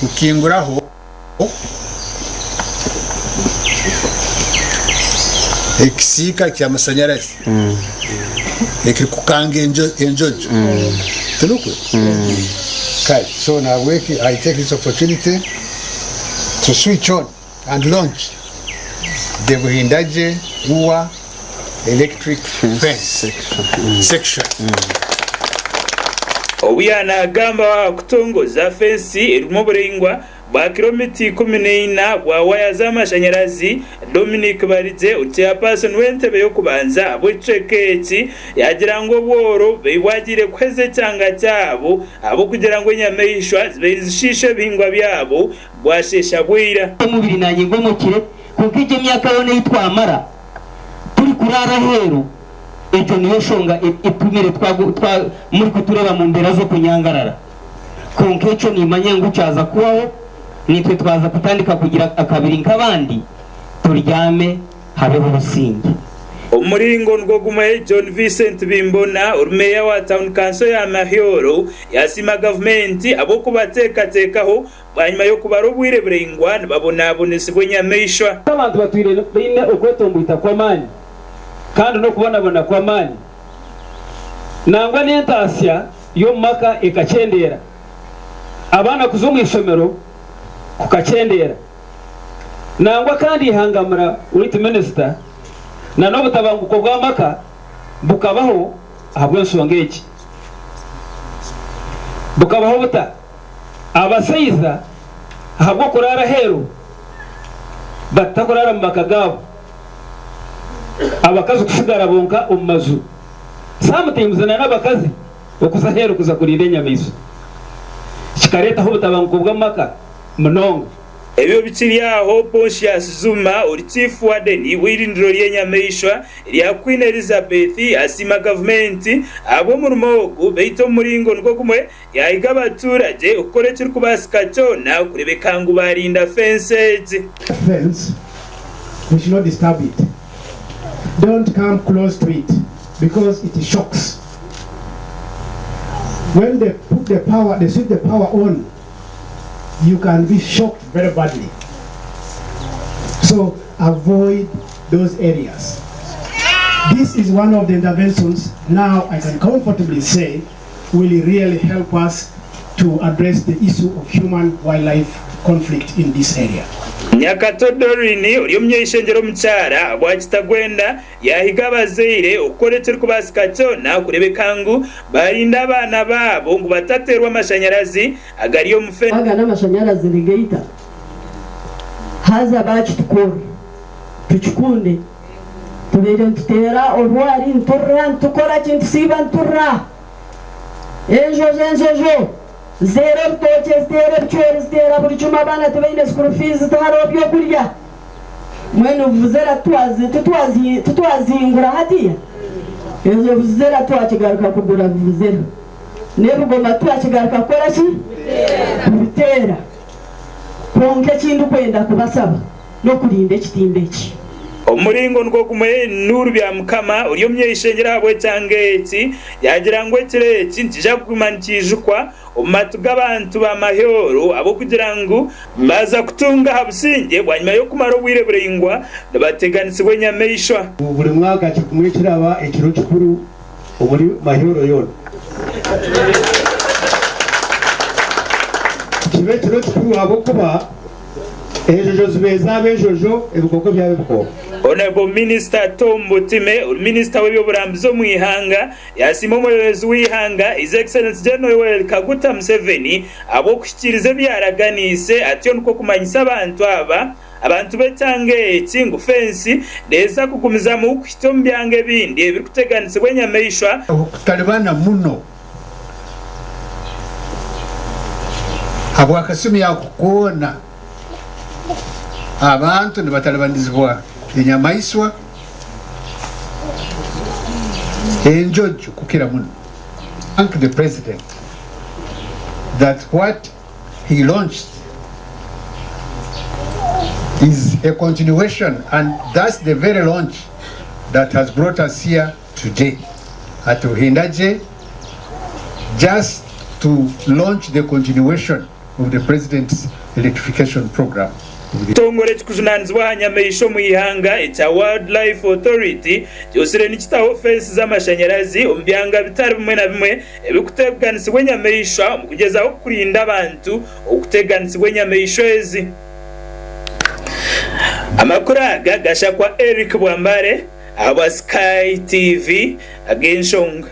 Kukinguraho ekisiika ky'amashanyarazi ekirikukanga enjojo. Tinukwe? Kare, so nahabweki I take this opportunity to switch on and launch the Buhindagye Uwa Electric Fence Section. Obu yaanagamba aha kutongoza fensi erimu oburaingwa bwa kiromita 14 bwa waaya z'amashanyarazi, Dominic Barigye ori Chairperson w'entebe y'okubanza ahabw'ekicweka eki yaagira ngu obworo bwagiire kuheza ekyanga kyabo ahabw'okugira ngu enyamaishwa zibaire nizishiisha ebihingwa byabo bwasheesha bwira. Omubiri naanye ngomokire, kwonka egyo emyaka yoona ei twamara turikuraara aheeru, egyo niyo nshonga etumire murikutureeba mu mbeera z'okunyangarara. Kwonka ekyo nimanya ngu kyaza kuhwaho, naitwe twaza kutandika kugira akabiri nk'abandi, turyame habeho obusingye. Omu muringo nigwo gumwe, John Vincent Bimbona ori meeya wa tauni kanso ya Mahyoro yasiima gavumenti ahabw'okubateekateekaho bwanyima y'okubara obwire buraingwa nibabonabonesibwa enyamaishwa. Abantu batwire baine okwetomboita kw'amaani kandi n'okubonabona kw'amaani. Nangwa n'entaasya y'omu maka ekakyendeera. Abaana kuza omu ishomero kukakyendeera. Nangwa kandi eihangamura waitu minisita na n'obutabanguko bw'amaka bukabaho ahabw'enshonga egi. Bukabaho buta? Abasaija ahabw'okuraara aheeru batakuraara mu maka gaabo, abakazi kusigara bonka omu maju, sometimes na n'abakazi okuza aheeru kuza kurinda enyamaishwa kikareetaho obutabanguko bw'amaka munonga. Ebyo bikiri aho, Pontius Zuma ori Chief Warden w'eirindiro ry'enyamaishwa erya Queen Elizabeth asiima gavumenti ahabw'omurimo ogu beitu omu muringo nigwo gumwe yaahiga abaturagye okukora ekirikubaasika kyona kureebeka ngu baarinda fensi egi. Fence, we should not disturb it, don't come close to it because it shocks when they put the power, they switch the power on you can be shocked very badly so avoid those areas this is one of the interventions now I can comfortably say will really help us to address the issue of human wildlife conflict in this area. Nyakato Doreen ori omunyeishengyero omukyara bwa Kitagwenda Yaahiga abazaire okukora ekirikubaasika kyona kureebeka ngu baarinda abaana baabo ngu batateerwa amashanyarazi agari omu fensi. Aga n'amashanyarazi nigaita haza baakitukorera tukikunde. Tubaire nituteera orwari niturira nitukora ki nitusiiba niturira. Enjojo enjojo ziteera ebitookye ziteera ebicoori ziteera buri kimwe abaana tibaine school fees tihariho by'okurya. Mbwenu vuvuzela titwazihingura hatiya? Ezo vuvuzela twakigaruka kugura vuvuzela. N'ebigoma twakigaruka kukora ki? Kubiteera. Kwonka eki ndikwenda kubasaba n'okurinda ekitimba eki. Omu muringo nigwo gumwe, Noor Byamukama ori omunyeishengyero ahabw'ekyanga eki yaagira ngu ekiro eki nikiija kuguma nikiijukwa omu matu g'abantu ba Mahyoro ahabw'okugira ngu baaza kutunga aha busingye bwanyima y'okumara obwire buraingwa nibateganisibwa enyamaishwa. Buri mwaka kigumwe kiraba ekiro kikuru omuri Mahyoro yoona. Kiba ekiro kikuru ahabw'okuba enjojo ziba ezaaba enjojo, ebikooko byaba ebikooko. Honourable Minister Tom Butime ori Minisita w'eby'oburambuzi omu ihanga Yasiima omwebembezi w'eihanga His Excellency General Yoweri Kaguta Museveni ahabw'okuhikiiriza ebi yaaraganiise atyo nikwo kumanyisa abantu aba abantu b'ekyanga eki ngu fensi neeza kugumizamu kuhitsya omu byanga ebindi ebirikuteganisibwa enyamaishwa. Okutalibana muno habw'akasumi ako koona, abantu nibatalibanizibwa enyamaiswa. Enjojo kukira muno. Thank the president that what he launched is a continuation and that's the very launch that has brought us here today at Ruhindagye just to launch the continuation. of the President's electrification programme. Ekitongore ekikujunanizibwa aha nyamaishwa omu ihanga ekya Wildlife Authority kyosire nikitaho fensi z'amashanyarazi omu byanga bitari bimwe na bimwe ebikuteganisibwa enyamaishwa omu kugyezaho kurinda abantu okuteganisibwa enyamaishwa ezi. Amakuru aga gashakwa Eric Bwambare ahabwa Sky TV ag'enshonga.